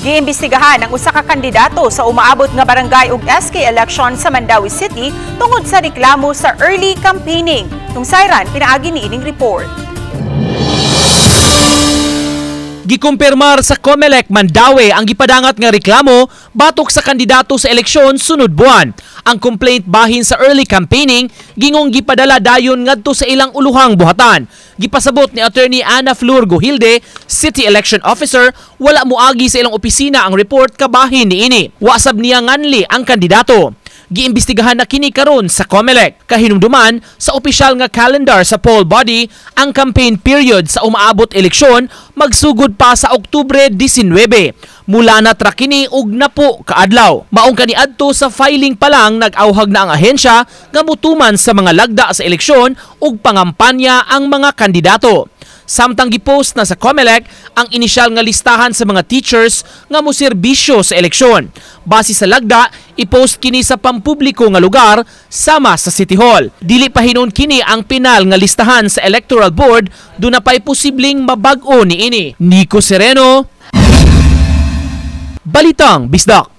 Giimbestigahan ang usa ka kandidato sa umaabot nga barangay ug SK election sa Mandaue City tungod sa reklamo sa early campaigning. Tungsayran pinaagi ni ining report. Gikumpirmar sa COMELEC Mandaue ang gipadangat nga reklamo batok sa kandidato sa eleksyon sunod buwan. Ang complaint bahin sa early campaigning gingong gipadala dayon ngadto sa ilang uluhang buhatan. Gipasabot ni Attorney Ana Flor Gohilde, City Election Officer, wala moagi sa ilang opisina ang report kabahin niini. Wasab niya nganli ang kandidato. Giimbestigahan na kini karon sa COMELEC. Kahinumduman sa opisyal nga calendar sa poll body, ang campaign period sa umaabot eleksyon magsugod pa sa Oktubre 19. Mula na tra kini og napo kaadlaw. Maong kaniadto sa filing pa lang, nag-awhag na ang ahensya nga mutuman sa mga lagda sa eleksyon ug pangampanya ang mga kandidato. Samtang gipost na sa COMELEC ang inisyal nga listahan sa mga teachers nga moserbisyo sa eleksyon. Base sa lagda, ipost kini sa pampubliko nga lugar sama sa City Hall. Dili pa hinon kini ang pinal nga listahan sa Electoral Board, duna pa'y posibleng mabag-o niini. Nico Sereno, Balitang Bisdak.